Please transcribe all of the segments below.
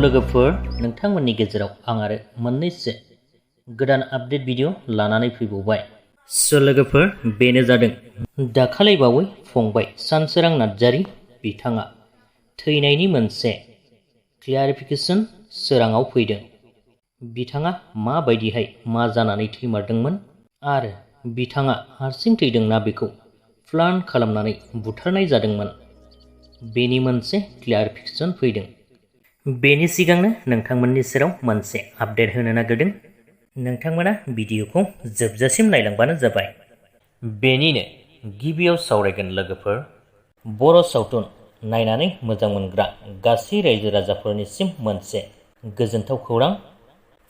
लोगोफोर नोंथांमोननि गेजेराव आं आरो मोननैसो गोदान आपडेट भिडिअ लानानै फैबावबाय। लोगोफोर बेनो जादों दाखालि बावै फंबाय सानसोरां नार्जारी बिथाङा थैनायनि मोनसे क्लियारिफिकेशन सोराङाव फैदों। बिथाङा माबायदिहाय मा जानानै थैमारदोंमोन आरो बिथाङा हारसिं थैदोंना बेखौ प्लान खालामनानै बुथारनाय जादोंमोन, बेनि मोनसे क्लियारिफिकेशन फैदों। बेनि सिगांनो नोंथांमोननि सेराव मोनसे आपडेट होनो नागिरदों। नोंथांमोना भिडिअखौ जोबजासिम नायलांबानो जाबाय। बेनिनो गिबियाव सावरायगोन लोगोफोर, बर' सावथुन नायनानै मोजां मोनग्रा गासै रायजो राजाफोरनिसिम मोनसे गोजोनथाव खौरां।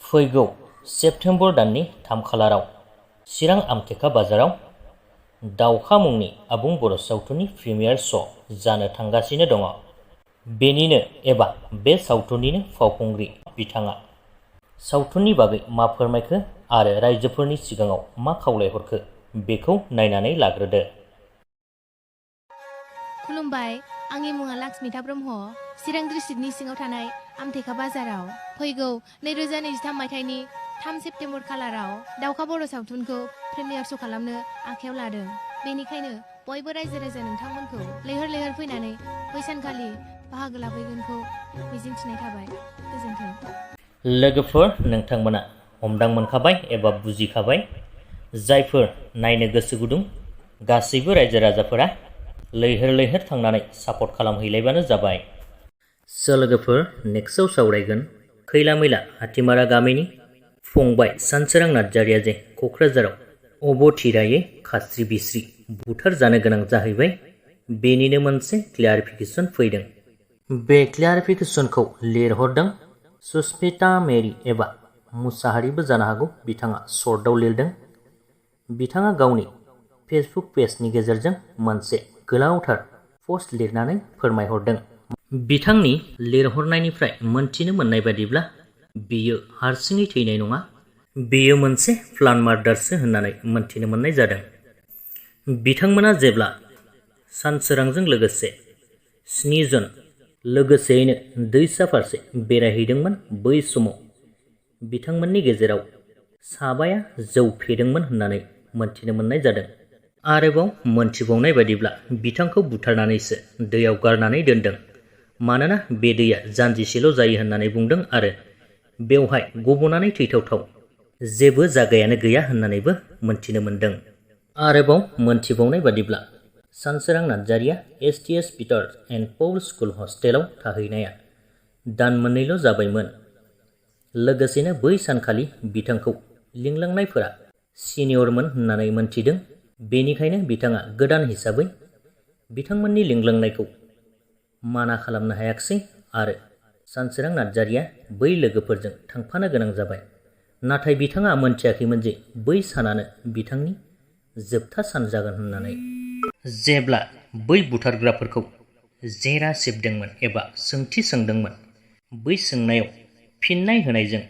फैगौ सेप्तेम्बर दाननि 3 खालाराव चिरां आमटेका बाजाराव दावखा मुंनि आबुं बर' सावथुननि प्रिमियार श' जानो थांगासिनो दङ। बेनिनो एबा बे सावथुननिनो फावखुंग्रि बिथाङा सावथुननि बागै मा फोरमायखो आरो रायजोफोरनि सिगाङाव मा खावलायहरखो बेखौ नायनानै लाग्रोदो। खुलुमबाय, आंनि मुङा लाक्समिता ब्रह्म। चिरां डिस्ट्रिक्टनि सिङाव थानाय आमटेका बाजाराव फैगौ 2023 मायथाइनि 3 सेप्तेम्बर खालाराव दावखा बर' सावथुनखौ प्रिमियार श' खालामनो आखायाव लादों। बेनिखायनो बयबो रायजो राजा नोंथांमोनखौ लैहोर लैहोर फैनानै बै सानखालि बाहागो लाफैगोनखौ मिजिंथिनाय थाबाय। गोजोन्थों। लोगोफोर नोंथांमोना हमदां मोनखाबाय एबा बुजिखाबाय। जायफोर नायनो गोसो गुदुं गासैबो रायजो राजाफोरा लैहोर लैहोर थांनानै सापर्ट खालामहैलायबानो जाबाय। लोगोफोर नेक्स्टआव सावरायगोन खैला मैला हाथिमारा गामिनि फंबाय सानसोरां नार्जारीया जे क'क्राझाराव अबथिरायै खास्रि बिस्रि बुथार जानो गोनां जाहैबाय, बेनिनो मोनसे क्लियारिफिकेशन फैदों। बे क्लियारिफिकेशनखौ लिरहरदों सुस्मिता मेरि एबा मुसाहारिबो जानो हागौ। बिथाङा शर्टआव लिरदों। बिथाङा गावनि फेसबुक पेजनि गेजेरजों मोनसे गोलावथार पस्ट लिरनानै फोरमायहरदों। बिथांनि लिरहरनायनिफ्राय मोनथिनो मोननाय बादिब्ला बियो हारसिङै थैनाय नङा, बेयो मोनसे प्लान मार्डारसो होननानै मोनथिनो मोननाय जादों। बिथांमोना जेब्ला सानसोरांजों लोगोसे 7 जन लोगोसेयैनो दैसा फारसे बेरायहैदोंमोन, बै समाव बिथांमोननि गेजेराव साबाया जौ फेदोंमोन होननानै मोनथिनो मोननाय जादों। आरोबाव मोनथिबावनाय बादिब्ला बिथांखौ बुथारनानैसो दैयाव गारनानै दोनदों, मानोना बे दैया जानजिसेल' जायो होननानै बुंदों आरो बेवहाय गबनानै थैथावथाव जेबो जायगायानो गैया होननानैबो मोनथिनो मोनदों। आरोबाव मोनथिबावनाय बादिब्ला सानसोरां नार्जारीया STS Peter's and Paul school हस्टेलाव थाहैनाया दान मोननैल' जाबायमोन। लोगोसेनो बै सानखालि बिथांखौ लिंलांनायफोरा सिनियरमोन होननानै मोनथिदों। बेनिखायनो बिथाङा गोदान हिसाबै बिथांमोननि लिंलांनायखौ माना खालामनो हायाखिसै आरो सानसोरां नार्जारीया बै लोगोफोरजों थांफानो गोनां जाबाय। नाथाय बिथाङा मोनथियाखैमोन जे बै सानानो बिथांनि जोबथा सान जागोन होननानै। जेब्ला बै बुथारग्राफोरखौ जेरा सिबदोंमोन एबा सोंथि सोंदोंमोन, बै सोंनायाव फिननाय होनायजों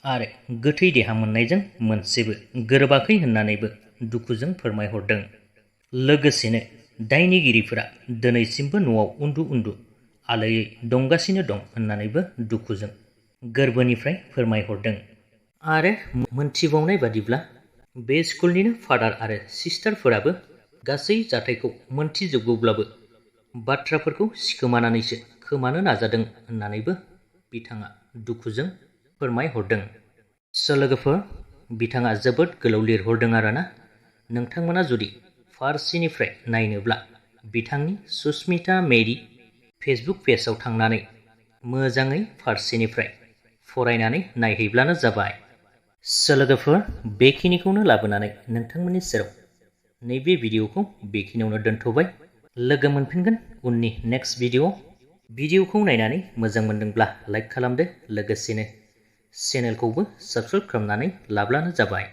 आरो गोथै देहा मोननायजों मोनसेबो गोरोबाखै होननानैबो दुखुजों फोरमायहरदों। लोगोसेनो दायनिगिरिफोरा दिनैसिमबो न'आव उन्दु उन्दु आलोयै दंगासिनो दं होननानैबो दुखुजों गोरबोनिफ्राय फोरमायहरदों। आरो मोनथिबावनाय बादिब्ला बे स्कुलनिनो फादार आरो सिस्टारफोराबो गासै जाथायखौ मोनथिजोबगौब्लाबो बाथ्राफोरखौ सिखोमानानैसो खोमानो नाजादों होननानैबो बिथाङा दुखुजों फोरमायहरदों। लोगोफोर बिथाङा जोबोद गोलाव लिरहरदों आरोना। नोंथांमोना जुदि फारसेनिफ्राय नायनोब्ला बिथांनि सुस्मिता मेरि फेसबुक पेजाव थांनानै मोजाङै फारसेनिफ्राय फरायनानै नायहैब्लानो जाबाय। लोगोफोर बेखिनिखौनो लाबोनानै नोंथांमोननि सेराव नैबे भिडिअखौ बेखिनियावनो दोनथ'बाय। लोगो मोनफिनगोन उननि नेक्स्ट भिडिअखौ नायनानै मोजां मोनदोंब्ला लाइक खालामदो, लोगोसेनो चेनेलखौबो साबस्क्राइब खालामनानै लाब्लानो जाबाय।